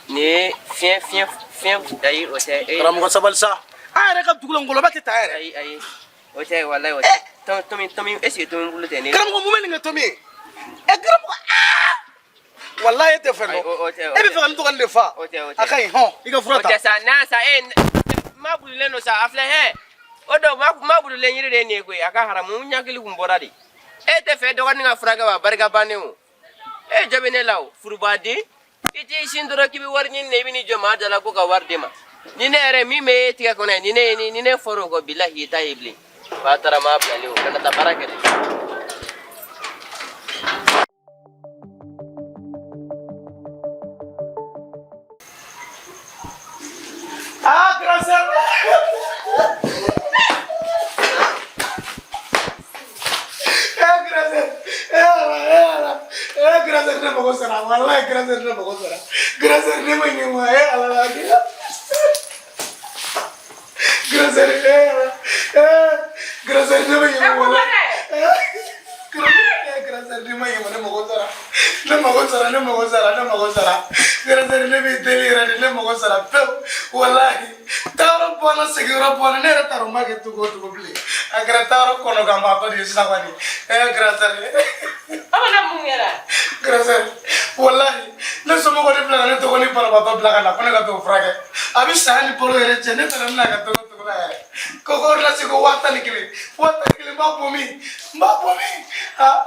Nin fiɲɛ, ayi, o tɛ. Karamɔgɔ, sabali sa. An yɛrɛ ka dugu la, ngɔlɔbɛ tɛ ta yɛrɛ. Ayi, o tɛ, walayi, o tɛ. Tomi, est ce que tomi bulu tɛ ne? Karamɔgɔ, mun bɛ nin kɛ tomi ye? Karamɔgɔ, aa! Walayi, e tɛ fɛn dɔn. E bɛ fɛ ka n dɔgɔnin de fa. O tɛ, o tɛ. A ka ɲi, hɔn, i ka fura ta. O tɛ sa, n'a sa, e ma bululen don sa, a filɛ hɛ. O don, ma bululen yiri de ye nin ye koyi, a ka haramu, n ɲakili kun bɔra de. E tɛ fɛ dɔgɔnin ka furakɛ wa, barika bannen o. E jɔ bɛ ne la o, furubaden. I t'i sin dɔrɔn k'i bɛ wari ɲini na, i bɛ n'i jɔ maa da la ko ka wari d'e ma. Ni ne yɛrɛ min bɛ e tigɛ kɔnɔ ye, ni ne fɔra o kɔ, bilahi, i t'a ye bilen. Fa taara maa bilalen o, kana taa baara kɛ dɛ. Ah, grand sœur. Eh, grand sœur. Eh, ala, eh, ala. Eh, grand sœur, ne mago sara. Wallahi, grand sœur, ne mago sara. Grand sœur, ne ma ɲɛ ma. Eh, ala, ala. Grand sœur, eh, ala. Eh, grand sœur, ne ma ɲɛ ma. Wallahi. Eh, grand sœur, ne ma ɲɛ ma, ne mago sara. Ne mago sara, ne mago sara, ne mago sara. Grand sœur, ne b'i deli yɛrɛ de, ne mago sara pewu. Wallahi. Taayɔrɔ bɔnna, segiyɔrɔ bɔnna, ne yɛrɛ t'a dɔn n b'a kɛ cogo o cogo bilen. A kɛra taayɔrɔ kɔnɔ kan baatɔ de ye sisan kɔni. Eh, grand sœur. Aw bɛna mun kɛra? Grand sœur, wallahi, ne somɔgɔw de filɛ ka ne dɔgɔnin banabaatɔ bila ka na ko ne ka t'o furakɛ. A bɛ saya ni balo yɛrɛ cɛ. Ne taara n bɛna ka togo togo la yɛrɛ. Ko ko ordonnance ko 11,000. 11,000, n b'a bɔ min? N b'a bɔ min? Ah.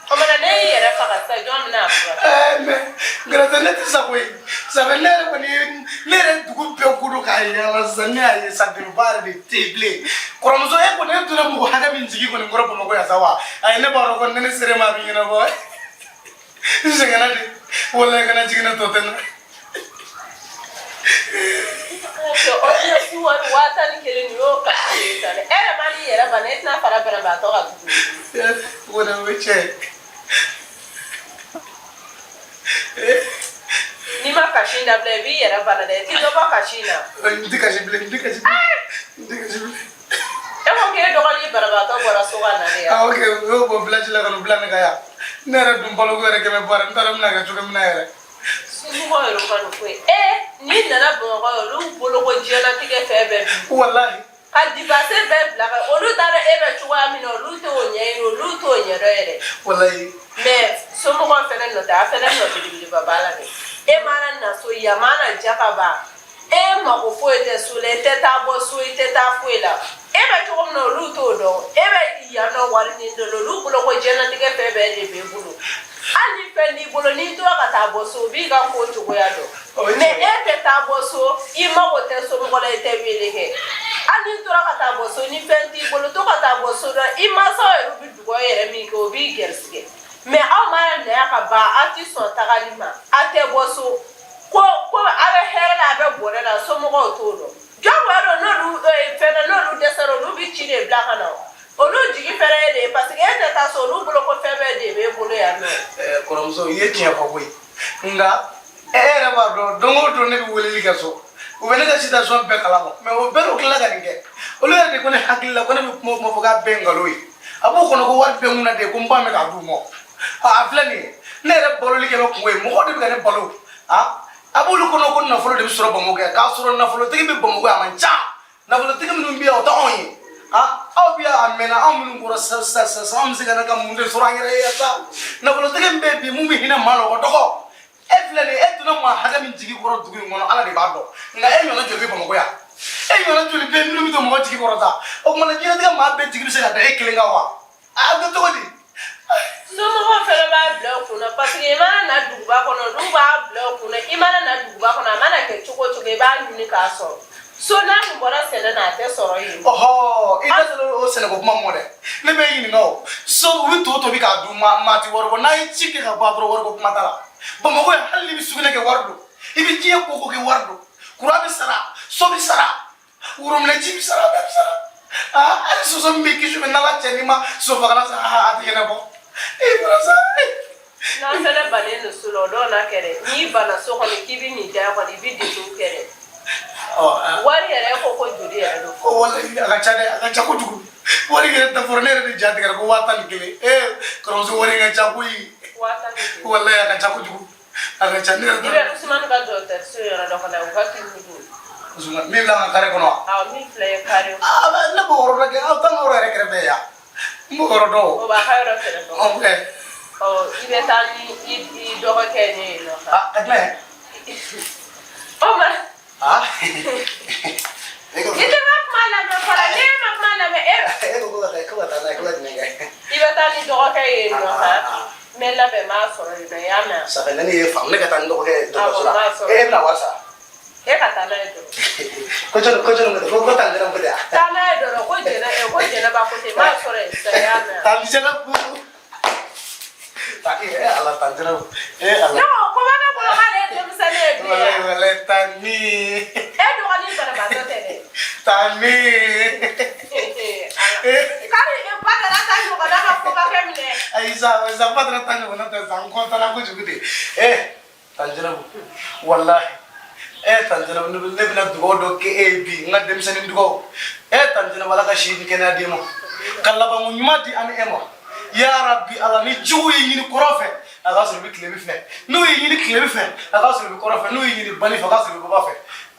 O mana ne y'i yɛrɛ faga sisan, jɔn bɛna a furakɛ? Ɛɛ mais Gɛrɛsɛ, ne tɛ sa koyi. Ça fait ne yɛrɛ kɔni ye ne yɛrɛ dugu bɛɛ ko don k'a yaala sisan, ne y'a ye sa, dɛmɛba yɛrɛ de tɛ yen bilen. Kɔrɔmuso, e kɔni, e donna mɔgɔ hakɛ min jigi kɔni kɔrɔ Bamakɔ yan sa wa, ayi, ne b'a dɔn kɔni, ne sera ma, a bɛ ɲɛnabɔ. N sɛgɛnna de, walayi, kana jigin, ne tɔ tɛ n na. Ordonnance wari 11,000 nin y'o kasi ye sa dɛ. E yɛrɛ ma n'i yɛrɛ bana, e tɛna fara banabaatɔ kan tuguni. O de o ye tiɲɛ ye. N'i ma kasi dabila, i b'i yɛrɛ bana dɛ. I tɛ dɔ bɔ kasi in na. N tɛ kasi bilen, n tɛ kasi bilen, n tɛ kasi bilen. E ko k'e dɔgɔnin banabaatɔ bɔra so ka na de yan. Ah ok, u y'o bɔ village la ka n'o bila ne kan yan. Ne yɛrɛ dun baloko yɛrɛ kɛmɛ bɔra, n t'a dɔn n bɛna kɛ cogo min na yɛrɛ. Somɔgɔw yɛrɛ ka nin ko ye. Ee, n'i nana Bamakɔ yan, olu bolo ko diɲɛlatigɛ fɛn bɛɛ bi. Walahi. Ka dépense bɛɛ bila ka olu t'a dɔn e bɛ cogoya min na, olu t'o ɲɛɲini, olu t'o ɲɛdɔn yɛrɛ. Walahi. Mais somɔgɔw fɛnɛ nɔ tɛ, a fɛnɛ nɔ belebeleba b'a la dɛ. E mana na so, yan mana ja ka ban, e mako foyi tɛ so la, i tɛ taa bɔ so, i tɛ taa foyi la. E bɛ cogo min na, olu t'o dɔn. E bɛ yan nɔ wari ɲini dɔ la, olu bolo ko diɲɛlatigɛ fɛn bɛɛ de b'e bolo. Hali ni fɛn t'i bolo, n'i tora ka taa bɔ so, u b'i ka ko cogoya dɔn. Mais e tɛ taa bɔ so, i mago tɛ somɔgɔ la, i tɛ wele kɛ. Hali n'i tora ka taa bɔ so, ni fɛn t'i bolo, to ka taa bɔ so dɔn, i mansaw yɛrɛ bɛ dugawu yɛrɛ min kɛ, o b'i gɛrisigɛ. Mais aw mana na yan ka ban, aw tɛ sɔn tagali ma, aw tɛ bɔ so. Ko ko a bɛ hɛrɛ la, a bɛ bɔnɛ la, somɔgɔw t'o dɔn. Jagoya don, n'olu fɛn na, n'olu dɛsɛra, olu bɛ ci de bila ka na. Olu jigi fɛnɛ ye de ye, parce que e tɛ taa so, olu bolo ko fɛn bɛɛ de b'e bolo yan nɔ. Kɔrɔmuso, i ye tiɲɛ fɔ koyi, nka e yɛrɛ b'a dɔn, don o don ne bɛ weleli kɛ so, u bɛ ne ka situation bɛɛ kalama. Mais o bɛɛ n'u tilala ka nin kɛ. Olu yɛrɛ de ko ne hakili la ko ne bɛ kuma o kuma fɔ k'a bɛɛ ye nkalon ye. A b'u kɔnɔ ko wari bɛ n kunna de, ko n ba bɛ k'a d'u ma. A filɛ nin ye, ne yɛrɛ baloli kɛ bɛ kungo ye, mɔgɔw de bɛ ka ne balo. A b'olu kɔnɔ ko nafolo de bɛ sɔrɔ Bamakɔ yan, k'a sɔrɔ nafolotigi bɛ Bamakɔ yan, a man ca. Nafolotigi minnu bɛ yan, o tɛ anw ye. Aw bɛ yan a mɛnna, anw minnu bɔra sisan sisan sisan, anw bɛ se ka na ka mun de sɔrɔ an yɛrɛ ye yan sa? Nafolotigi min bɛ yen bi, mun bɛ hinɛ maa la, o ka dɔgɔ. E filɛ nin ye, e donna maa hakɛ min jigi kɔrɔ dugu in kɔnɔ, Ala de b'a dɔn. Nka e ɲɔgɔnna joli bɛ Bamakɔ yan? E ɲɔgɔnna joli bɛ yen minnu bɛ don mɔgɔ jigi kɔrɔ sa? O tuma na diɲɛlatigɛ maa bɛɛ jigi bɛ se ka da e kelen kan wa? A bɛ cogo di? Somɔgɔw fɛnɛ b'a bila u kunna, parce que i mana na duguba kɔnɔ, olu b'a bila u kunna, i mana na duguba kɔnɔ, a mana kɛ cogo o cogo, i b'a ɲini k'a sɔrɔ. So n'a kun bɔra sɛnɛ na, a tɛ sɔrɔ yen. Ɔhɔ, i da sera o sɛnɛko kuma mɔ dɛ. Ne bɛ ɲininka, o so, u bɛ to tobi k'a dun, maa tɛ wari bɔ. N'a ye ci kɛ ka ban dɔrɔn, wariko kuma t'a la. Bamakɔ yan, hali n'i bɛ sugunɛ kɛ, wari don. I bɛ diɲɛ ko ko kɛ, wari don. Kuran bɛ sara, so bɛ sara, worobinɛ ji bɛ sara, bɛɛ bɛ sara. Aa, hali soso min bɛ kisi bɛ n'Ala cɛ, n'i ma sosofagalan san, a tɛ ɲɛnabɔ. E bɔra sa. N'an fɛnɛ bannen don so la, o dɔw n'a kɛ dɛ. N'i banna so kɔnɔ k'i bɛ nin diya kɔni, i bɛ degun kɛ dɛ. Wari yɛrɛ ko ko joli yɛrɛ don? Walayi, a ka ca dɛ, a ka ca kojugu. Wari yɛrɛ da fɔra, ne yɛrɛ de ja tigɛra ko 11,000. Ee kɔrɔmuso, wari ka ca koyi. 11,000. Walayi, a ka ca kojugu, a ka ca ne yɛrɛ. I bɛ Usumani ka dɔgɔtɔrɔso yɔrɔ dɔ kɔnɔ, u ka clinique. Usumani min filɛ an ka carré kɔnɔ wa? Awɔ, min filɛ ye carré. Aa, ne b'o yɔrɔ dɔn kɛ, aw t'an ka yɔrɔ yɛrɛ kɛrɛfɛ yan, n b'o yɔrɔ dɔn. O b'a ka yɔrɔ kɛrɛfɛ. Ok. Ɔ, i bɛ taa ni i dɔgɔkɛ ye yen nɔ. Ah, ka jumɛn? O ma. Ah. I tɛ n ka kuma lamɛn fɔlɔ, ne ma kuma lamɛn e. E ko ko ka taa n'a ye, ko ka jumɛn kɛ? I bɛ taa ni dɔgɔkɛ ye yen nɔ han. N bɛ labɛn, n b'a sɔrɔ yen nɔ, i y'a mɛn? Ça fait ne ye faamu, ne ka taa ni dɔgɔkɛ ye dɔgɔtɔrɔso la. E bɛna wari sara. E ka taa n'a ye dɔrɔn. Ko jɔn, ko jɔn ko ko tan jɛnɛ ko tɛ. Taa n'a ye dɔrɔn, ko jɛnɛ, ko jɛnɛba ko ten, n b'a sɔrɔ yen sisan, i y'a mɛn? Tan jɛnɛ ko. Eh Ala, tan jɛnɛ, eh Ala. Ne ko ko bɛ ne bolo k'ale ye denmisɛnnin ye bilen. Walayi walayi, tan ni. E dɔgɔnin banabaatɔ tɛ dɛ. Tan ni. Kari ba nana ta ɲɔgɔnna ka kobakɛ minɛ. Ayi sa, sa ba taara ta ɲɔgɔnna tɛ sa, n kɔntanna kojugu de. Eh tan jɛnɛbu, walahi, eh tan jɛnɛbu, ne bɛna dugawu dɔ kɛ e ye bi, n ka denmisɛnnin dugawu. Eh tan jɛnɛbu, Ala ka si ni kɛnɛya d'e ma, ka labanko ɲuman di ani e ma. Ya Rabbi Ala, ni jugu y'i ɲini kɔrɔn fɛ, a k'a sɔrɔ i bɛ tilebin fɛ. N'u y'i ɲini tilebin fɛ, a k'a sɔrɔ i bɛ kɔrɔn fɛ. N'u y'i ɲini bani fɛ, a k'a sɔrɔ i bɛ baba fɛ.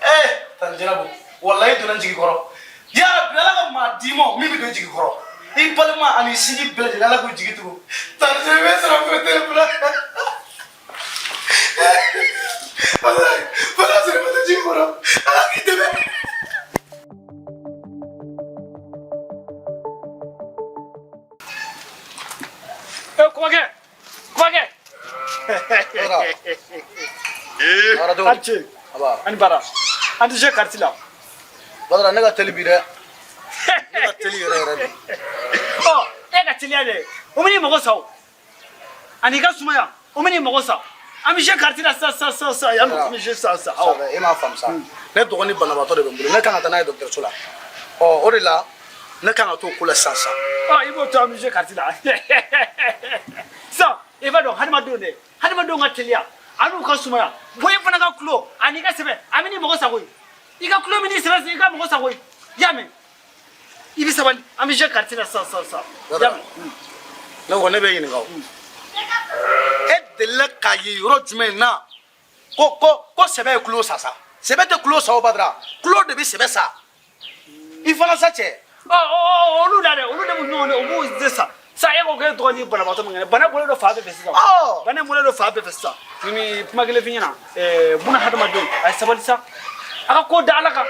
Eh tan jɛnɛbu, walahi, i donna n jigi kɔrɔ. Ya Rabbi Ala ka maa d'i ma min bɛ don i jigi kɔrɔ. I balima ani sinji bɛɛ lajɛlen, Ala k'u jigi tugu. Tan jɛnɛbu bɛ sɔrɔ fɛn tɛ ne bolo. Wallahi, wallahi. Ala k'i dɛmɛ. Kɔkɛ, kɔkɛ. A ni ce. A ni baara. An tɛ se kariti la. Badara, ne ka teli bi dɛ. Ne ka teli yɛrɛ yɛrɛ de. Ɔ, e ka teliya dɛ, o bɛ n'i mago sa o. Ani i ka sumaya, o bɛ n'i mago sa. An bɛ se kariti la sisan sisan sisan sisan yan nɔ, an bɛ se sisan sisan. Awɔ. E m'a faamu sa. Ne dɔgɔnin banabaatɔ de bɛ n bolo, ne kan ka taa n'a ye dɔgɔtɔrɔso la. Ɔ, o de la ne kan ka t'o ko la sisan sisan. Ɔ, i b'o to, an bɛ se kariti la. Sisan, i b'a dɔn hadamadenw dɛ, hadamadenw ka teliya an'u ka sumaya, bon, e fana ka kulo ani i ka sɛbɛ, a bɛ n'i mago sa koyi. I ka kulo min n'i sɛbɛ, i ka mɔgɔ sa koyi. I y'a mɛn? I bɛ sabali, an bɛ se kariti la sisan sisan sisan. I y'a mɛn? Ne ko ne bɛ ɲininka o. E delila k'a ye yɔrɔ jumɛn na ko sɛbɛ ye kulo sa sa? Sɛbɛ tɛ kulo sa o, Badara. Kulo de bɛ sɛbɛ sa. I fana sa, cɛ. Ɔ ɔ, olu la dɛ, olu de b'u ɲɔgɔn dɛ, u b'u de sa sa. E ko k'e dɔgɔnin banabaatɔ min kɛnɛ, bana bɔlen don fan bɛɛ fɛ sisan. Bana bɔlen don fan bɛɛ fɛ sisan. Ni kuma kelen f'i ɲɛna, buna hadamadenw, a ye sabali sa, a ka ko da Ala kan.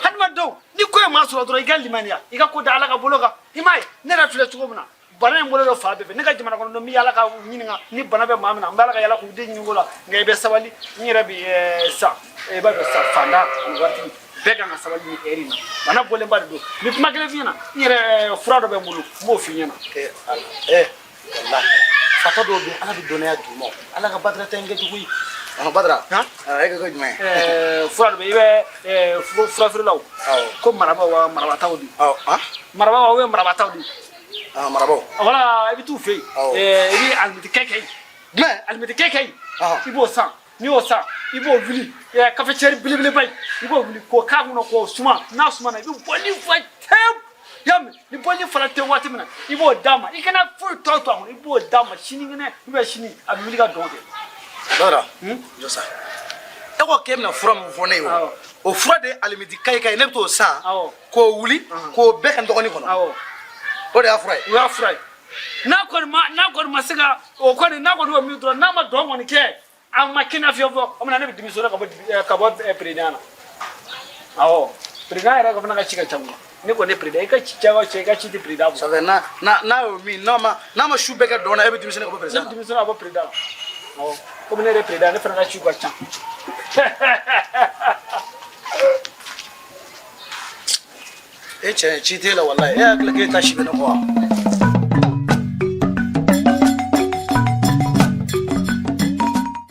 Hadamadenw, ni ko ye maa sɔrɔ dɔrɔn, i ka limaniya, i ka ko da Ala ka bolo kan. I m'a ye, ne yɛrɛ filɛ cogo min na, bana in bɔlen don fan bɛɛ fɛ. Ne ka jamana kɔnɔ, n bɛ yaala ka ɲininka ni bana bɛ maa min na, n bɛ ala ka yaala k'u den ɲini ko la. Nka i bɛ sabali, n yɛrɛ bi sa, i b'a dɔn sa, fantan ani waritigi bɛɛ kan ka sabali ni ɛri in na. Bana bɔlenba de don. N bɛ kuma kelen f'i ɲɛna, n yɛrɛ fura dɔ bɛ n bolo, n b'o f'i ɲɛna. Walahi, fatɔ dɔw bɛ yen, Ala bɛ dɔnniya d'u ma. Ala ka Badara ta in kɛ cogo ye. Badara, e ko jumɛn? Fura dɔ bɛ yen, i bɛ furafeerelaw ko marabaw wa marabataw di, marabaw wa marabataw di. Marabaw. Wala, i bɛ t'u fɛ yen, i bɛ alimɛti kɛkɛ ye. Jumɛn? Alimɛti kɛkɛ ye, i b'o san. N'i y'o san, i b'o wuli, kafecɛri belebeleba in, i b'o wuli k'o k'a kɔnɔ k'o suma. N'a sumana, i bɛ bɔli fa tewu. I y'a mɛn? Ni bɔli fana tɛ waati min na, i b'o d'a ma. I kana foyi tɔ to a kɔnɔ, i b'o d'a ma sinikɛnɛ ou bien sini, a bɛ wuli ka dɔn kɛ. Badara, jɔ sa. E ko k'e bɛna fura min fɔ ne ye, o fura de ye alimɛti kayi kayi. Ne bɛ t'o san k'o wuli k'o bɛɛ kɛ n dɔgɔnin kɔnɔ. O de y'a fura ye. O y'a fura ye. N'a kɔni ma se ka o kɔni, n'a kɔni y'o min dɔrɔn, n'a ma dɔn kɔni kɛ, a ma kɛnɛya fiyewu fiyewu, o ne bɛ démissionner ka bɔ président na. Awɔ, président yɛrɛ fana ka ci ka ca. Ne kɔni ye président, i ka ci ca o cɛ, i ka ci tɛ président bɔ. Ça fait n'a y'o min, n'a ma su bɛɛ kɛ dɔn na, e bɛ démissionner ka bɔ président na. Ne bɛ démissionner ka bɔ président na. Awɔ, komi ne yɛrɛ président, ne fana ka ciw ka ca. E cɛ, ci t'e la walayi. E hakili k'e ta si bɛ ne kɔ wa?